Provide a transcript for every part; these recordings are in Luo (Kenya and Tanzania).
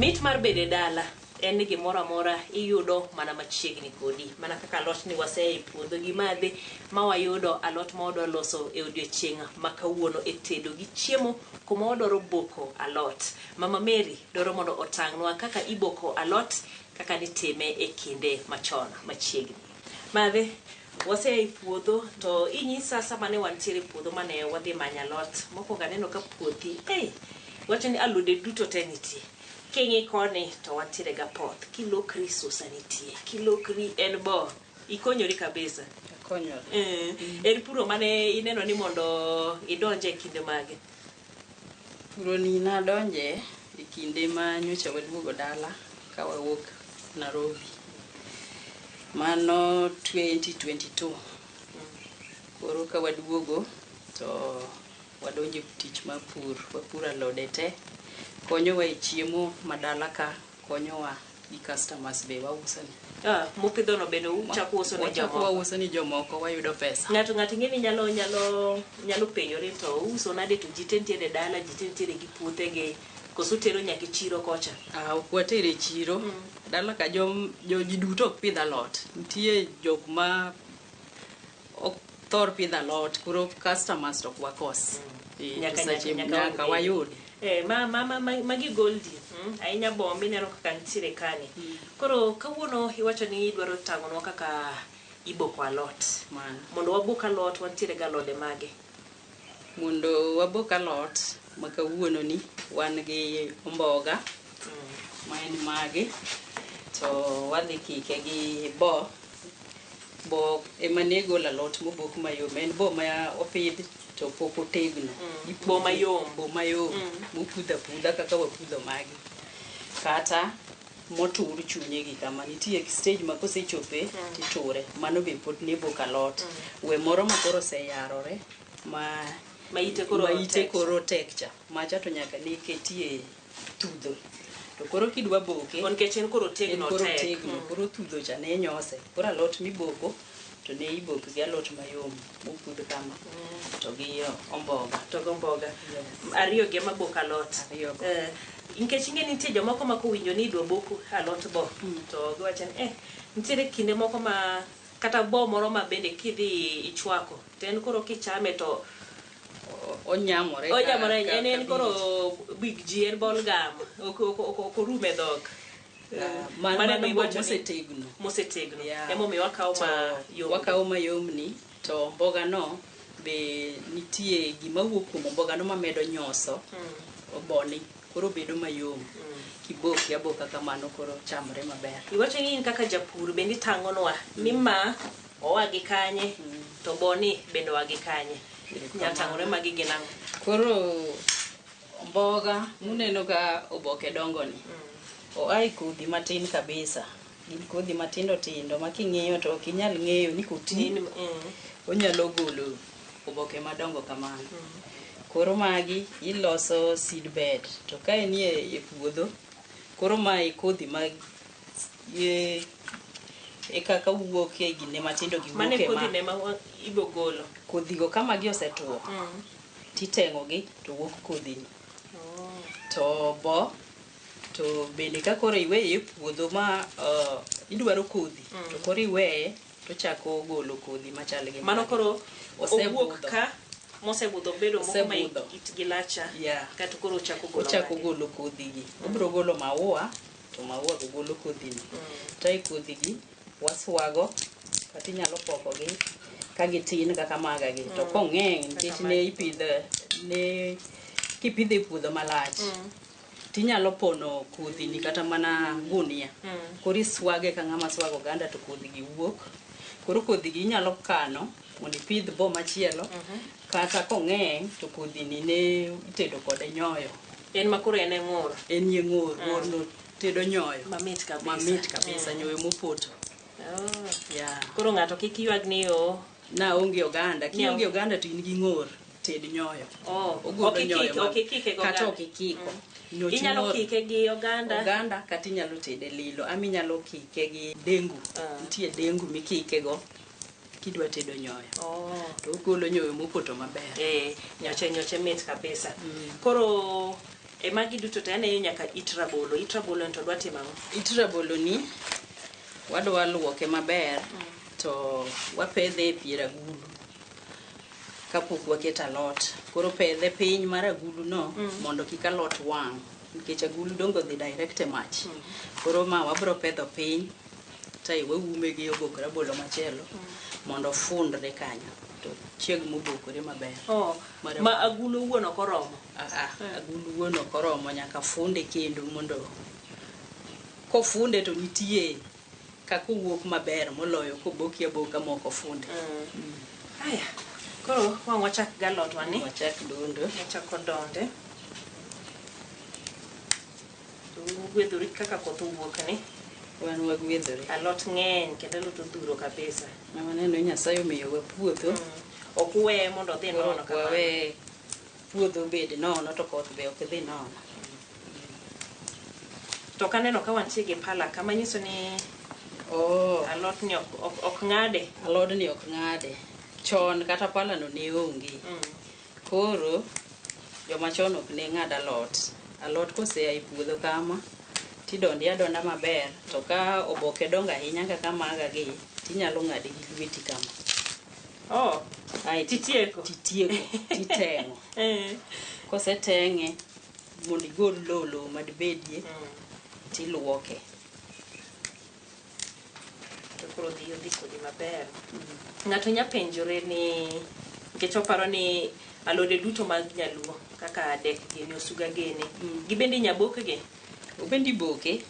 Mit mar bedo e dala en ni gimoro amora iyudo mana machiegni kodi. Mana kaka alot ni wasea e puodho gi madhe ma wayudo alot ma wadwa loso e odiochieng' ma kawuono e tedo gi chiemo kuma wadwaro boko alot. Mama Mary dwaro mondo otang'nwa kaka iboko alot kaka nitime e kinde machon machiegni. Madhe, wasea e puodho to inyisa sama ne wantiere e puodho mane wadhi manyo alot. Mokwongo aneno ka puothi, hey, wacho ni alode duto te nitie. King'i koni to wantiere gapoth, kilokri susa nitie, kilokri en bo. Ikonyori kabisa. Akonyora. En puro mane ineno ni mondo idonje e kinde mage? Puro ni nadonje e kinde ma nyocha waduogo dala ka wawuok Nairobi. Mano 2022. Koro ka waduogo to wadonjo e tich mar pur. Wapuro alode te. Konyowa e chiemo ma dala ka, konyowa gi customers be wauso ne. Ah, mupidho no bende uchako uso ne Wachako jomoko. wauso ni jomoko wayudo pesa. Ng'ato ing'e ni nyalo penjore to uso nade to ji te nitiere dala, ji te nitiere gi puothegi, koso utero nyaka e chiro kocha? Ah, ok water e chiro. Dala ka ji duto ok pidh alot. Nitie jok ma ok thor pidho alot, koro customers to ok wakos. Nyaka Nyaka wayud. Magi goldi, ahinya bo mineno kaka nitiere kani. Koro kawuono iwacho ni idwaro tang'onwa kaka iboko alot. Mano. Mondo wabok alot wantiere gi alode mage? Mondo wabok alot ma kawuono ni wan gi omboga ma en magi to wadhi kike gi bo. Bo ema ne golo alot mobok mayom. En bo ma opidh to pok otegno. Bo mayom. Bo mayom. Mopudho apudha kaka wapudho magi. Kata motur chunye gi kama. Nitie stage ma kosechope titure. Mano be pod ne bok alot. We moro ma koro oseyarore ma Ma ite koro ma ite tek. koro tek cha. Macha to nyaka ne ketie thudho. To koro kidwa boke, Nikech en koro otegno en koro tek. otegno, koro thudho cha ne nyose. Koro alot miboko to ne iboko gi alot mayom mopudh kama to gi omboga. To gi omboga. Yes. Ariyo gi ema boko alot. Ariyo go. Nikech ing'e nitie jomoko ma kowinjo ni idwa bok alot bo to giwacho ni nitiere kinde moko ma kata bo moro ma bende kidhi ichwako to en koro kichame to Onyamore Onyamore, en koro big ji, en bol gam, ok orum e dhok. Mano Mano bo iwacho ni- mosetegno. Mosetegno. Yeah. Emomiyo wakawo To ma yom. wakawo mayomni to omboga no be nitie gima wuok kuom omboga no mamedo nyoso boni koro bedo mayom. Kiboke aboka kamano koro chamre maber. Iwacho ni in kaka japur bende itang'onwa ni ma oa gi kanye to boni bende oa gi kanye. Inyalo tang'ore magi gin ang'o? Koro omboga muneno ka oboke dongo ni oa e kodhi matin kabisa. Gin kodhi matindo tindo ma king'iyo to ok inyal ng'eyo ni koti onyalo golo oboke madongo kamano. Koro magi iloso seed bed to ka enie e puodho koro ma e kodhi ma e kaka wuok e gine matindo gi Mane wuok e kodhi ma. ne ma ibo golo. Kodhi go ka magi osetuo titeng'o gi to wuok kodhi ni. To bo to bende ka koro iweye e puodho ma idwaro kodhi to koro iweye to chako golo kodhi machal gi Mano magi. koro Osebudho. owuok ka mosebudho bedo moko ma Osebudho. itgi lacha. Yeah. Kato koro ochako golo Ochako mage. golo kodhi gi. Obiro golo maua to maua go golo kodhi ni. To e kodhi gi waswago kata inyalo poko gi ka gitin kaka maga gi to kong'eny nikech ne ipidho ne kipidho e puodho malach tinyalo pono kodhi ni kata mana gunia. Koro iswage ka ng'ama swago oganda to kodhi gi wuok. Koro kodhi gi inyalo kano mondo ipidh bo machielo kata kong'eny to kodhi ni ne itedo kode nyoyo. En ma koro en e ng'ur. En e ng'ur, ng'ur no tedo nyoyo. Mamit kabisa. Mamit kabisa, nyoyo mopoto. Yeah. Koro ng'ato kik ywag ni o Na onge oganda, Ni kionge oganda to in gi ng'or, ted nyoyo. Oh, Ogolo ok nyoyo ikike, ok ikike gi Kata oganda. ok ikiko. Nyoch Inyalo ng'or. kike gi oganda. Oganda kata inyalo tede lilo, ama inyalo kike gi dengu. Nitie dengu mikike go kidwa tedo nyoyo. To ogolo nyoyo mopoto maber. Nyoche mit kabisa. Koro E magi duto te aneno nyaka it rabolo. It rabolo to dwa timo ang'o? It rabolo ni wadwa luoke maber to wapedhe e pier agulu kapok waketo alot. Koro pedhe piny mar agulu no mondo kik alot wang' nikech agulu dongo dhi direct e mach. Koro ma wabro pedho piny tai waume gi obok rabolo machielo mondo ofundre kanyo to chieg mobokore maber. Oh, ma agulu owuon ok oromo. Agulu wuon ok oromo, nyaka funde kendo mondo kofunde to nitie kaka owuok maber moloyo koboki aboka mok ofunde. Aya, koro wang' wachak gi alotwa ni. Wachak dondo. Wachako donde. To ugwedhori kaka koth owuok ni. Wan wagwedhore. Alot ng'eny kendo alot odhuro kabisa. Ng'ama neno Nyasaye omiyowa puodho. Ok uweye mondo odhi Koro nono ok kamano. wawe puodho obed nono to koth be ok dhi nono. To kaneno ka wantie gi pala kama nyiso ni Oh, alot ni ok ng'ade. Alodni ok ng'ade. Chon kata pala no ne onge. Koro joma chon ok ne ng'ad alot. Alot kosea e puodho kama tidonde adonda maber to ka oboke dongo ahinya kaka maga gi tinyalo ng'ade gi lweti kama. Oh, Ae titieko. Titieko, titeng'o. Koseteng'e mondo igol lowo, lowo madibedie tiluoke. To koro dhi odhi kodi maber. Ng'ato nya penjore ni nikech oparo ni alode duto mag nyaluo kaka adek gini, osuga gini, gibende inya bokgi? Obendi boke.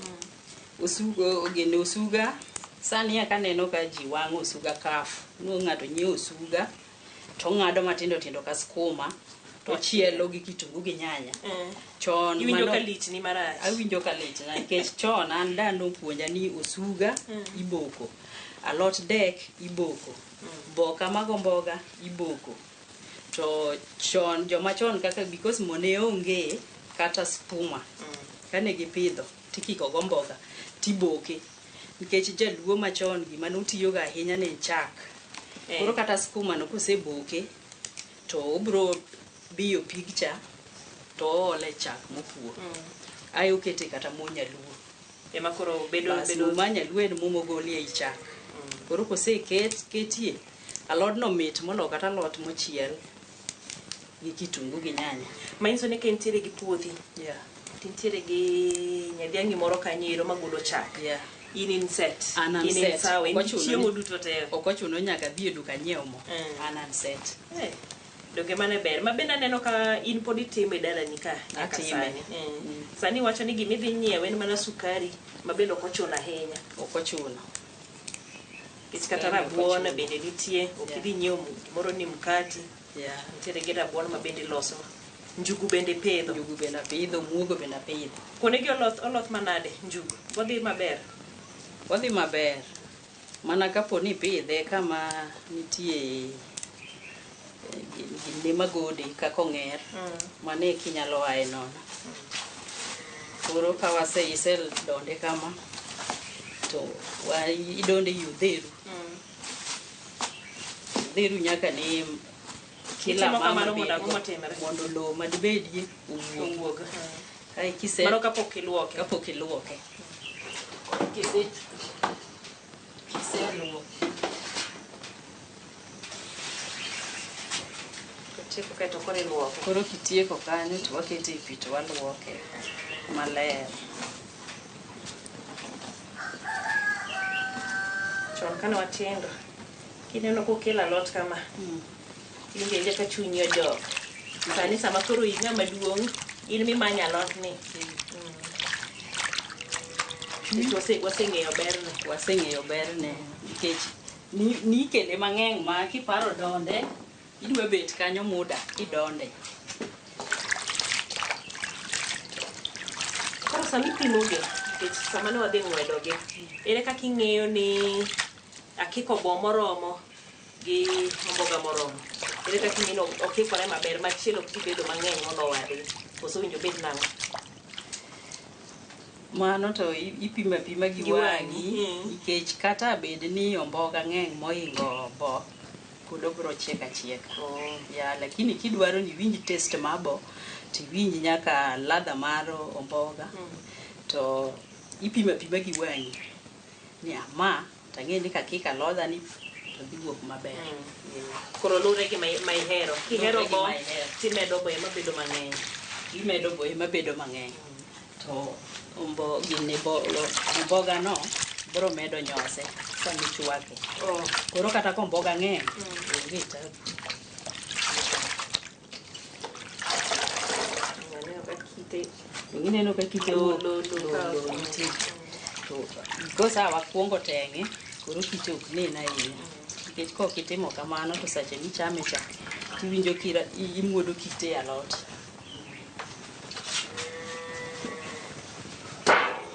Osuga gini osuga sani aka aneno ka ji wang'o osuga kaf. Nuo ng'ato nyiewo osuga to ng'ado matindo tindo ka skuma to chielo gi kitungu gi nyanya. Chon Iwinjo ka lich ni marach. Awinjo ka lichna nikech chon an da nopuonja ni osuga iboko, alot dek iboko, boka mago mboga iboko. To chon joma chon kaka because mo ne onge kata spuma kane gipidho tikiko go mboga tiboke nikech jaluo machon gima notiyogo ahinya ne en chak. Koro kata skuma no koseboke to obro biyo pig cha to oole chak mopuo. Ae okete kata mo nyaluo. Ema koro bedo Bas, bedo mo mar nyaluo en mo mogolie ei chak. Koro koseket ketie alodno mit moloyo kata alot mochiel gi kitungu gi nyanya. Manyiso ni ka intiere gi puothi, tintiere gi nyadhiang'i moro kanyo ero magolo chak. In in set. An an In in set. sawa, in Ok gi ochuno chiemo ni- duto te. Ok ochuno nyaka adhi e duka nyiew mo. An an set. Donge mano e ber. Ma bende aneno ka in pod itime e dalani ka nyaka Atime. sani. Sani iwacho ni gima idhi nyiewo en mana sukari ma bende ok ochuno ahinya. Ok ochuno. Nikech kata Sukari ok rabuon ochuno. bende nitie, ok idhi nyiewo gimoro ni mkati. Nitiere gi rabuon ma bende iloso. Njugu bende ipidho. Njugu bende apidho, muogo bende apidho. Kuonde gi oloth manade njugu? Odhi maber? Odhi maber. Mana kapo ni ipidhe kama nitie gine magode kaka ong'er, mano eka inyalo aye nono. Koro ka wase isedonde kama, to idonde i odheru. Odheru nyaka ne kila Itimo mama kamano mondo bedgo, ang'o motimre? mondo lowo madibedie owuog. Owuog. Kae kise Mano kapok iluoke. Kapok iluoke. Kiseluoke. Kitieko kae to koro iluoke. Koro kitieko kanyo to wakete e pi to waluoke maler. Chon kane watindo, kineno kokelo alot kama, iwinjo awinja ka chunyi ojok. Sani sama koro in ng'ama duong', in mimanyo alot ni. Nikech waseng'eyo berne. Waseng'eyo berne. Nikech nikele mang'eny ma kiparo donde, idwa bet kanyo muda idonde. Koro sama ipimogi, nikech sama ne wadhi ng'wedogi, ere kaka ing'eyo ni akiko bo moromo gi omboga moromo? Ere kaka ing'eyo ni okikore maber, machielo ok dhi bedo mang'eny molo wadgi? Koso owinjo obed nang'o? Mano to ipimo apima gi Gi wang'i, wang'i, nikech kata bed ni omboga ng'eny mohingo bo, pod obiro chiek achieka. Ya, lakini kidwaro ni iwinj taste mar bo, Tiwinj nyaka ladha mar omboga. To ipimo apima gi wang'i. Ni ma tang'e ni kakiko alodha ni to dhi wuok maber. Koro luwre gi ma ihero. Kihero Luwre gi bo, ma ihero. timedo bo ema bedo mang'eny. Imedo bo ema bedo mang'eny. To ombo gini bo omboga no biro medo nyose sama ichwake. Oh. Koro kata ka omboga ng'eny, onge tabu. Aneno ka kite Ineno ka kite Lo, wuok lo, lo, lo, ka- lo nitie. To because a wakwongo teng'e, koro kite ok nen ahinya. Nikech kok itimo kamano to seche michame cha, tiwinjo kira imuodo kite e alot.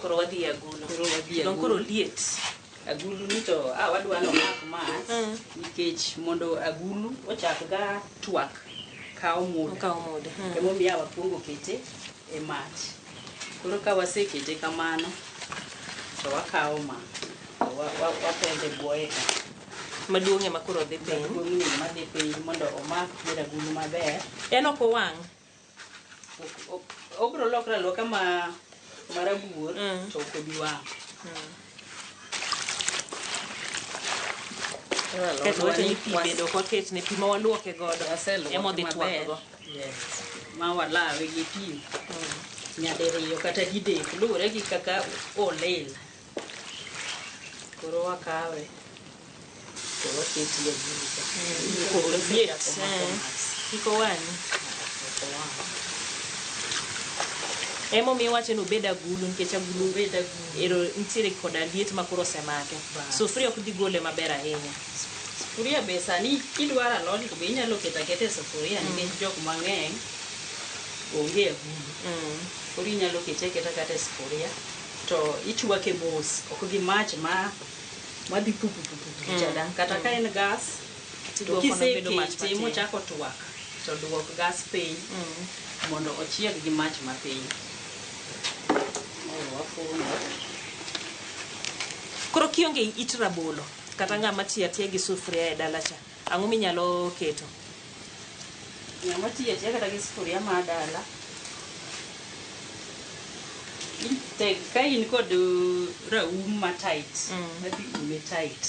Koro wadhi e agulu. Koro wadhi e Dong koro agulu. liet. Agulu ni to a wadwa ni omak mach nikech mondo agulu ochak ga twak kawo muda. Okawo muda. Emomiyo a wakwongo kete e mach. Koro ka wasekete kamano, to wakawo ma to wapedhe e bwoye ka. Maduong' ema koro dhi piny. Maduong' ni madhi piny mondo omak pier agulu maber. En ok owang'. Obiro lokre aloka ma marabuor to ok obi wang'. Koro Kaeto alodwa wacho ni ni pi bende ok waket ne pi ma waluoke godo. waseluoke Ema odhi maber. twak go. Yes. Ma walawe gi pi nyadiriyo kata didek luwore gi kaka olil. Koro wakawe to wakete e agulu ka. Koro liet. Osechako mako mach. Kik owang'i. Ok owang'. Emomiyo iwacho ni obed agulu nikech agulu Obed agulu. ero nitiere koda liet ma koro osemake. Bas. Sufuria ok dhi gole maber ahinya. Sufuria be sani kidwaro alot to be inyalo keto aketa e sufuria nikech jok mang'eny onge agulu. Koro inyalo kete aketa kata e sufuria to ichwake mos ok gi mach ma madhi pupu pupu pupu chada. Kata ka en gas to Tiduoko nobedo mach kisekete matin. mochako twak to duok gas piny mondo ochieg gi mach mapiny. Koro wafundo. Koro kionge it rabolo kata ng'ama tiyo atiya gi sufuria e dala cha, ang'o minyalo keto? Ng'ama tiyo atiya kata gi sufuria mar dala tek ka in kod raum ma tight madhi ume tight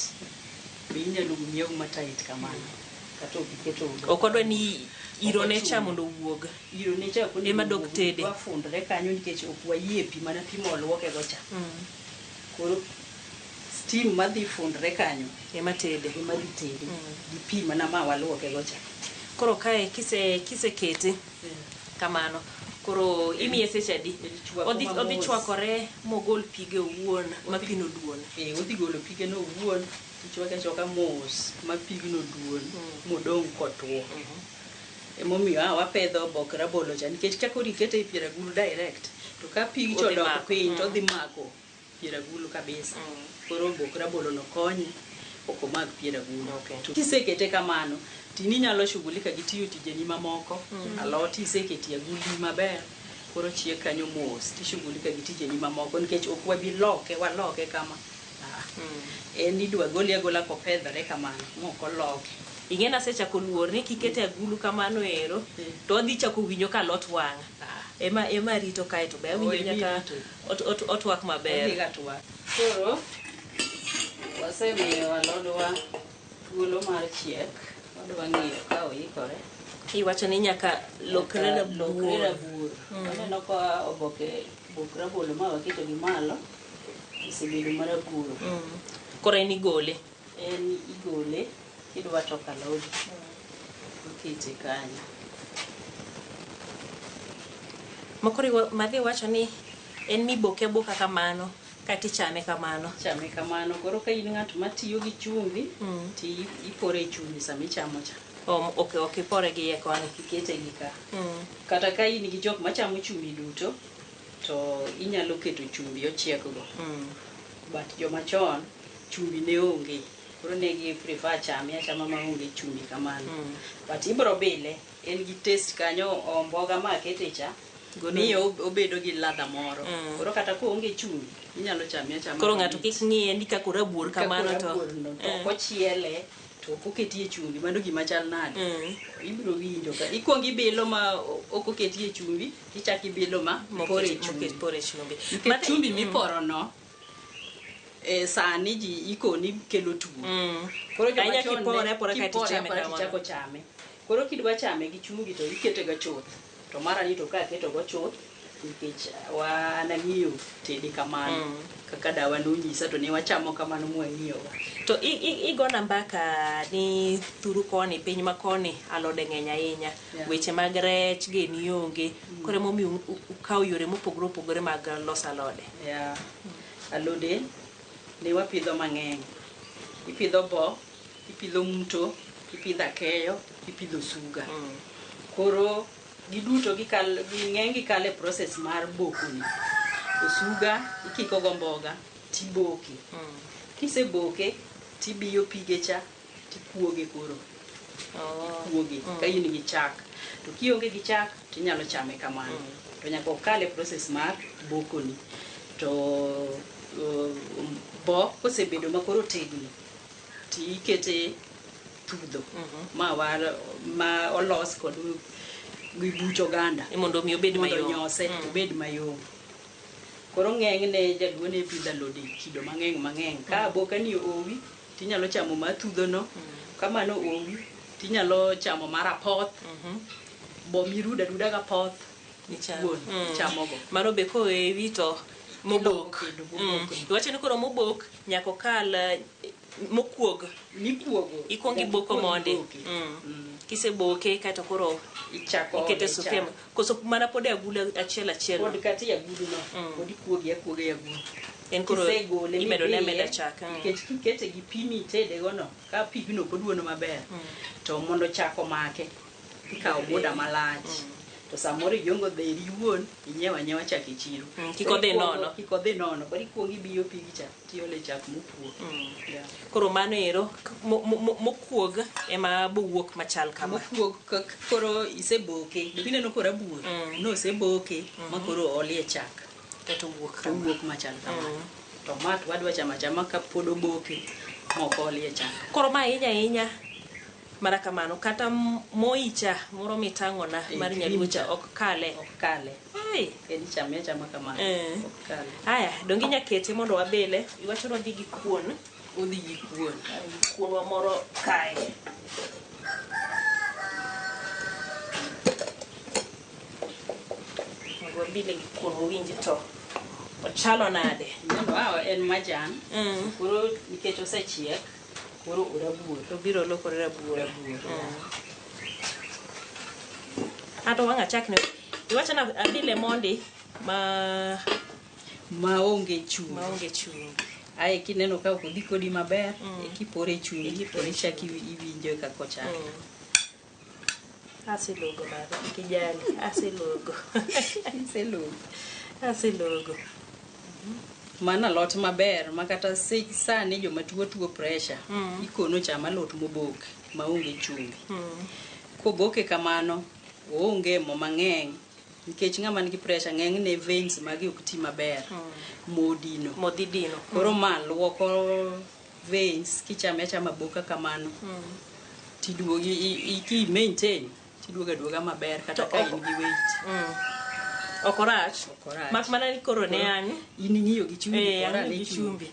be inyalo ume auma tight kamano kata ok iketo Ok wadwa ni iro ne cha Ok ochuno. mondo owuog. iro ne cha ok onego Ema dok wuog, tede. wafundre kanyo nikech ok wayie pi mana pi moluoke go cha koro steam madhi fundre kanyo Ema tede. ema dhi tede gi pi mana ma waluoke go cha Koro kae kisekete kamano, koro imiye seche adi? Chwako Odhi mamos. odhi chwakore mogol pige owuon ma pino duon. Odhi golo pigeno owuon tichwake achwaka mos ma pigno duon modong' kotuo. Emomiyo a wapedho obok rabolo cha nikech ka koro ikete e pier agulu direct to ka pig cha Odhi odok mako. piny to odhi mako pier agulu kabisa. Koro obok rabolo no konye ok omak pier agulu. Okay. To kisekete kamano to in inyalo shughulika gi tiyo tijeni mamoko. Alot iseketi e agulni maber koro chiek kanyo mos tishughulika gi tijeni mamoko nikech ok wabi loke waloke kama. Ah. En idwa gole agola kopedhore kamano mok oloke. Ing'e nasechako luor ni kikete agulu kamano ero to adhi chako winjo ka alot wang'. Ah. Ema arito kae to be awinjo Oh, ema nyaka irito. otwak maber. Odhi ga twak. Koro wasemiyo alodwa thuolo mar chiek. Wadwa ng'iyo ka oikore. Iwacho ni nyaka lokre Nyaka lokre rabuor. rabuor. Waneno ka oboke bok rabolo ma waketo gi malo osebedo marabuor. Koro en igole. En igole kidwa toko alodi. Ikete kanyo. Mokoro madhi wacho ni en miboke aboka kamano kata ichame kamano. Chame kamano. Koro ka in ng'at matiyo gi chumbi, ti ipore chumbi sama ichamo cha. Ok ipore gi iye koni. Ikete gi ka. Kata ka in gi jok machamo chumbi duto, to inyalo keto chumbi ochiek go. But joma chon, chumbi ne onge. Koro ne gi prefer chame achama maonge chumbi kamano. But ibro bile, en gi taste kanyo omboga ma akete cha, miyo obedo gi ladha moro. Koro kata koonge chumbi, inyalo chame achama. Koro ng'ato kik ng'iye ni kaka orabuor kamano to Kaka orabuor no, to ok ochiele. To ok oketie chumbi, mano gima chal nade? Mm. Ibiro winjo ka ikuongo ibilo ma ok oketie chumbi, tichako ibilo ma pore chumbi. Moket pore chumbi. Nikech Mano- chumbi miporo no e sani ji ikoni kelo tuo. Mm. Koro joma Ahinya chon ne- kipore apora kaeto kipore ichame apora kamano. tichako chame. Koro kidwa chame gi chumbi to ikete ga chuth. To mara ni to ka aketo go chuth nikech wan ang'iyo tede kamano. Kaka dawa nonyisa to ne wachamo kamano mwang'iyoga. To igona mbaka ni thuru koni, piny ma koni, alode ng'eny ahinya. Yeah. Weche mag rech geni onge. Koro emomiyo ukawo yore mopogore opogore mag loso alode. Yeah. Alode ne wapidho mang'eny. Ipidho bo, ipidho muto, ipidho akeyo, ipidho suga. Koro giduto gikal ging'eny gikalo e process mar bokoni. Osuga ikiko go mboga tiboke. Kiseboke tibiyo pige cha tikuoge koro. Oh. Kuoge ka in gi chak. To kionge gi chak tinyalo chame kamano. To nyaka okal e process mar bokoni. To bo kosebedo ma koro otegno tikete thudho ma war ma olos kod gi buch oganda Mondo mi obed mondo mayom. onyose obed mayom. Koro ng'enyne jaluo ne pidho alode kido mang'eny mang'eny. Ka aboka ni owi tinyalo chamo mar thudhono, ka mano owi tinyalo chamo mar apoth, bo mirudo aruda gapoth Ichamo. kuon ichamogo. Mano be kowewi to mobok. Kendo mobok. Iwacho ni koro mobok nyaka okal mokuog. Mikuogo. Ikuongo nyaka iboko ikuong mondi. iboke. Mm. Kiseboke kaeto koro Ichako ikete ole sufuria. chak. Koso mana pod e agulu achiel achiel. Pod kata e aguduno, pod ikuoge akuoga e agulu. En koro Kisegole imedo ne mibiye, ameda chak. Nikech kikete gi pi mitede gono, ka pigno ok oduono maber, to mondo chak omake, ikawo muda malach. To samoro iongo dheri iwuon, inyiewo anyiewa chak e chiro. Kik Koro odhi ikuongo- nono. Kik odhi nono. Koro ikuongo ibiyo pigi cha, tiole chak mokuok. Yeah. Koro mano ero mokuog ema bowuok machal kama. Mokuog koro iseboke, ineno koro rabuor, noseboke ma koro olie chak. Kaeto owuok To kama. owuok machal kama. To ma to wadwa chamo achama kapod oboke mok olie chak. Koro ma ahinya ahinya mana kamano kata moi cha moro mitang'ona Eh, mar cream nyaluo cha cha. ok kale. Ok kale. Ai. En ichame achama kamano. Ok kale. Aya, donge inya kete mondo wabele. Iwacho ni odhi gi kuon. Odhi gi kuon. Kuonwa moro kae. Mondo wabile gi kuon wawinj to ochalo nade. Ineno ah, en majan. Koro nikech osechiek, koro orabuor. Obiro lokore rabuor. Rabuor. Ato wang' achakne. Iwacho ni abile mondi ma Maonge chumbi. maonge chumbi. Ae kineno ka ok odhi kodi maber, kipore chumbi, to ichako iwinjo kaka ochalo. Aselogo baba, kijali, aselogo. Iselogo. Aselogo. Mano alot maber ma kata sani joma tuo tuo pressure, ikono cham alot mobok maonge chumbi. Koboke kamano, oonge mo mang'eny nikech ng'ama nigi pressure ng'enyne veins mage ok ti maber. Mo dino. Modhi dino. Koro ma luoko veins kichame achama boka kamano. Tiduogi ki maintain tiduogo aduoga maber kata To ka ok- in gi weight. Ok orach. Ok orach. Mak mana ni koro ne an In ing'iyo gi chumbi, eh, koro ang'iyo ane gi chumbi.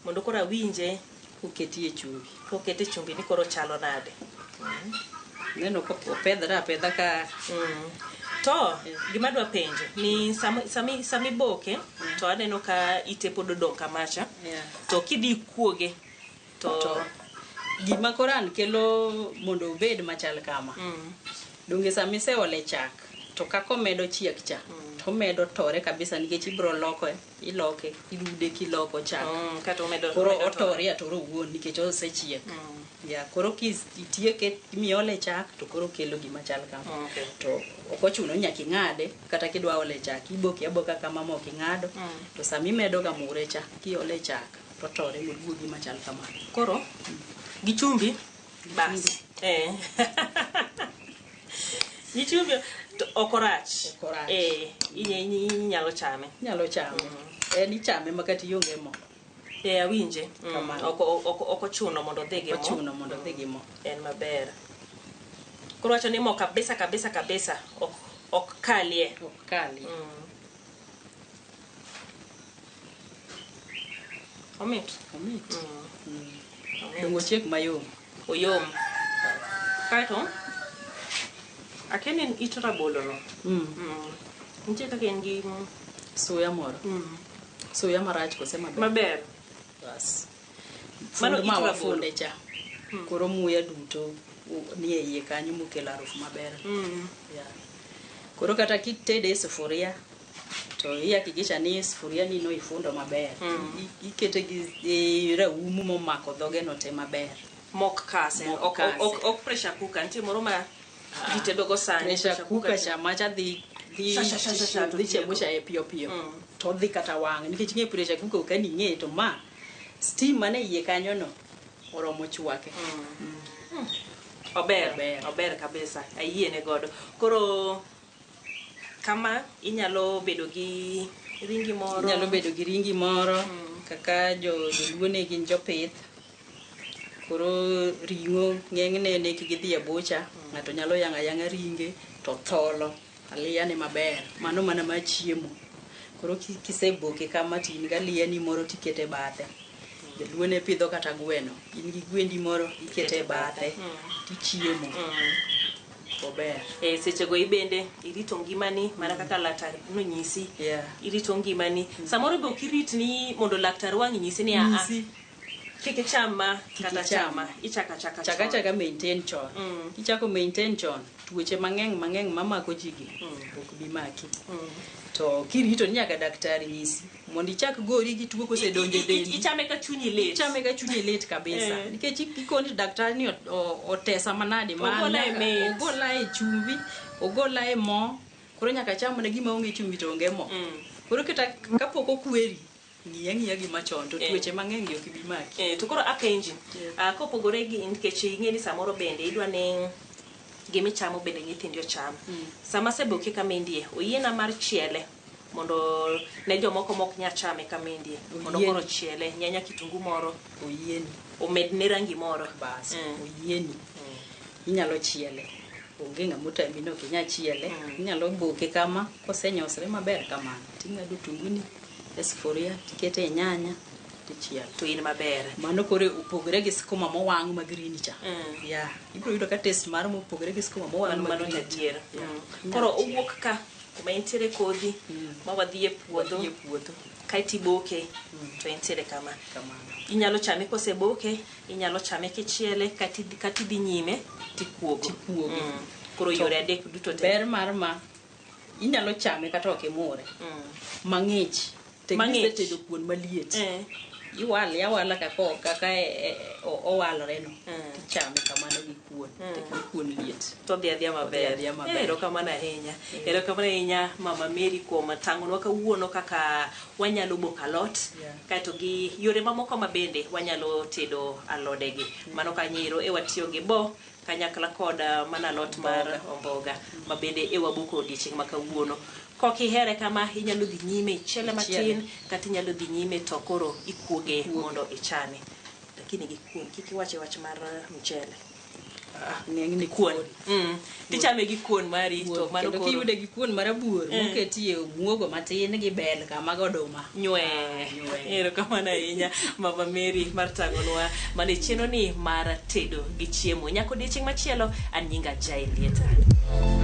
Mondo koro awinje Koketie chumbi. kokete chumbi ni koro chalo nade. Neno ka opedhre apedha ka To gima adwa penjo ni sami boke to aneno ka ite pod odong' kamacha. Yeah. To kidhi kuoge to To gima koro an kelo mondo obed machal kama. Donge sama iseole chak to kaka omedo chiek cha to omedo tore kabisa nikech ibiro loko iloke irude kiloko chak. Kata omedo Koro omedo tore. otore atora owuon nikech osechiek. Ya, koro kitieke miole chak to koro kelo gima chal kama. Okay. To ok ochuno ni nyaka ing'ade kata kidwa ole chak iboke aboka kama mok ing'ado to sama imedo ga mure cha kiole chak to tore moduogi machal kamano. Koro gi chumbi bas. Eh. Gi chumbi to ok orach. Ok orach. Eh, inyalo chame. Inyalo chame. En ichame ma kata ionge mo. E awinje. Kamano. Ok ochuno mondo odhi gi mo. Ochuno mondo odhi gi mo. En maber. Koro wacho ni mo kabisa kabisa kabisa ok kalie. Ok kalie. Omit. Omit. Dongo chiek mayom. Oyom. Kaeto akia ni en it rabolo no. Nitie kaka en gi Suya moro. Suya marach kose maber? Maber. Bas. Mano Fund it ma rabolo. wafunde cha. Koro muya duto nie iye kanyo mokelo harufu maber. Yeah. Koro kata kitede e sufuria to ihakikisha ni sufuria ni no ifundo maber. Ikete gi raum momako dhoge no te maber. Mok kase. Mok Ok kase. ok pressure cooker. Nitie moro ma ji tedo go sani. Pressure cooker cha macha dhi dhi Sha, sha, sha, sha, sha, to dhi tieko. chemusha e piyo piyo. To dhi kata wang' nikech ing'e pressure cooker ok an ing'e to ma steam mane iye kanyo no oromo chwake. Ober. Ober. Ober kabisa. Ayiene godo. Koro kama inyalo bedo gi ringi moro. Inyalo bedo gi ringi moro kaka joluo ne gin jopith. Koro ring'o ng'enyne ne gidhi e bucha, ng'ato nyalo yang'o ayang'a ringe to tholo aliyane maber. Mano mana mar chiemo. Koro kiseboke kama to in gi aliyani moro tikete bathe. Joluo ne pidho kata gweno. In gi gwendi moro ikete bathe tichiemo. Ober. E sechego ibende irito ngimani mana kaka laktar nonyisi. Yeah. Irito ngimani. Samoro be ok irit ni mondo laktar wang' nyisi ni a kik icham ma Kik kata icham. chama. Ichaka chaka Chaka chon. chaka maintain chon. Kichako maintain chon, tuoche mang'eny mang'eny mamako ji gi ok bi maki. To kirito ni nyaka daktari nyisi mondo ichak gori gi tuo kosedonjo e dendi. Ichame ka chunyi lit. Ichame ka chunyi lit kabisa. Nikech ikoni daktari ni otesa manade ma Ogola e mit. ogola e chumbi, ogola e mo. Koro nyaka acham mana gima onge chumbi to onge mo. Koro kata kapok okweri, ng'iya ng'iya gima chon to tuoche mang'eny gi ok bi maki. To koro apenji, kopogore gi nikech ing'e ni samoro bende idwa ni gimichamo bende nyithindi ocham. Sama aseboke kamendie, oyiena mar chiele mondo ne jomoko mok nya chame kamendie. Mondo Oyieni. koro chiele, nyanya kitungu moro, Oyieni. omedne rangi moro. Bas, oyieni. Inyalo chiele. Onge ng'ama otami ni ok inyal chiele. Inyalo boke kama, kosenyosre maber kamano, ting'ado otunguni e sufuria, tikete e nyanya, tichielo. To in maber. Mano koro opogore gi skuma mowang' ma green cha. Yeah. Ibiro yudo ka taste mar mopogore gi skuma mowang' ma Mano green. adier. Yeah. Koro Inyalo chielo. owuok ka kuma entiere kodhi ma wadhi e puodho. Wadhi e puodho. Kaeto iboke to entiere kama. Kamano. Inyalo chame koseboke, inyalo chame kichiele, kata idhi nyime tikuogo. Tikuogo. Koro yore adek duto te. Ber mar ma inyalo chame kata ok imure. Mang'ich. Tek Mang'ich. kisetedo kuon maliet. Iwale awala kaka owalore no. Tichame kamano gi kuon. Tek ni kuon liet. To dhi adhiya maber. Odhi adhiya maber. Erokamano ahinya. Erokamano ahinya Mama Mary kuom tang'onwa kawuono kaka wanyalo boko alot. Kaeto gi yore mamoko ma bende wanyalo tedo alodegi. Mano kanyo ero e watiyo gi bo kanyakla kod mana alot mar omboga ma bende e waboko odiechieng' ma kawuono. Kok ihere kama inyalo dhi nyime ichiele matin kata inyalo dhi nyime to koro ikuoge mondo ichame. Lakini gi kuon kik iwache wach mar mchele. Ng'enyne Kuon. Tichame gi kuon mari to mano Kendo koro kiyude gi kuon marabuor moketie muogo matin gi bel kama goduma. Nywe. Nywe. Erokamano ahinya Mama Mary mar tang'onwa mana e chenro ni mar tedo gi chiemo. Nyaka odiechieng' machielo, an nyinga Jael Lieta.